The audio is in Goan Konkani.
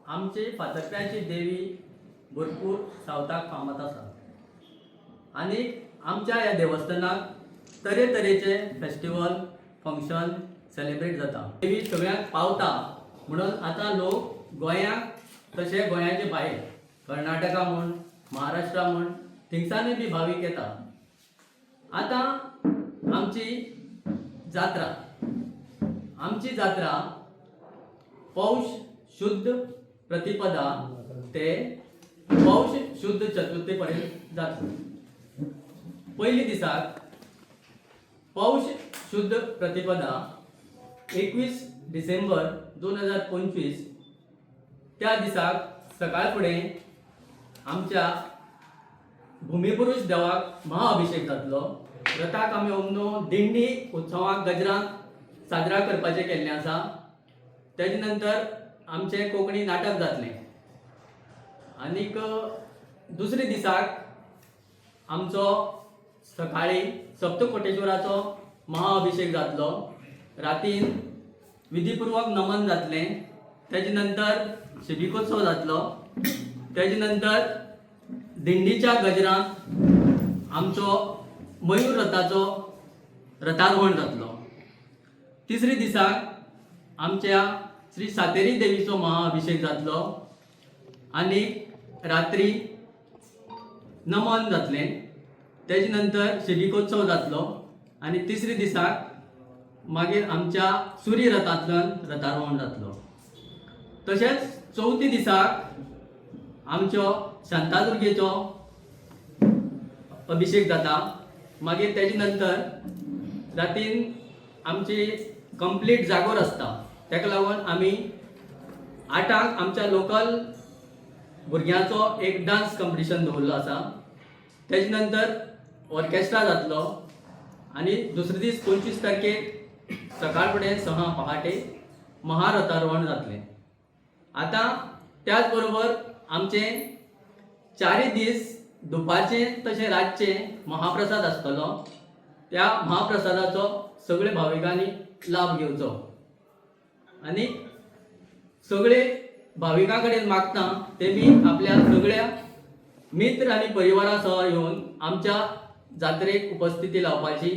आमची फातर्प्याची देवी भरपूर सावथाक फामाद आसा आनी आमच्या ह्या देवस्थानाक तरेतरेचे फेस्टिवल फंक्शन सेलिब्रेट जाता. देवी सगळ्यांक पावता म्हणून आतां लोक गोंयाक तशें गोंयाचे भायर कर्नाटका म्हूण, महाराष्ट्रा म्हूण, थिंगसानूय बी भावीक येता. आतां आमची जात्रा, आमची जात्रा पौष शुद्ध प्रतिपदा ते पौष शुद्ध चतुर्थी पर्यंत जातली. पयली दिसाक पौष शुद्ध प्रतिपदा 21 डिसेंबर 2025, त्या दिसाक सकाळ फुडें आमच्या भुमीपुरुष देवाक महाअभिषेक जातलो. रथाक आमी अंदू दिंडी उत्सवाक गजरांत साजरा करपाचें केल्लें आसा. तेजे नंतर आमचें कोंकणी नाटक जातलें आनीक दुसरे दिसाक आमचो सकाळी सप्तकोटेश्वराचो महाअभिषेक जातलो. रातीन विधीपुर्वक नमन जातलें. तेजे नंतर शिबिकोत्सव जातलो. तेजे नंतर दिंडीच्या गजरांत आमचो मयूर रथाचो रथारोहण जातलो. तिसरी दिसाक आमच्या श्री सातेरी देवीचो महाअभिषेक जातलो आनी रात्री नमन जातलें. तेजे नंतर शिबिकोत्सव जातलो आनी तिसरी दिसाक मागीर आमच्या सूर्य रथांतल्यान रथारोहण जातलो. तशेंच चवथी दिसाक आमचो शांतादुर्गेचो अभिषेक जाता. मागीर तेजे नंतर रातीन आमची कंप्लीट जागोर आसता. ताका लागून आमी 8आंक आमच्या लोकल भुरग्यांचो एक डांस कंपिटिशन दवरलो आसा. तेजे नंतर ऑर्केस्ट्रा जातलो आनी दुसरे दीस 25 तारखेक सकाळ फुडें 6 पहाटे महारथारोहण जातलें. आतां त्याच बरोबर आमचे चारय दीस दुपारचे तशें रातचे महाप्रसाद आसतलो. त्या महाप्रसादाचो सगळे भाविकांनी लाभ घेवचो आनी सगळे भाविकां कडेन मागता, तेमी आपल्या सगळ्या मित्र आनी परिवारा सह येवन आमच्या जात्रेक उपस्थिती लावपाची.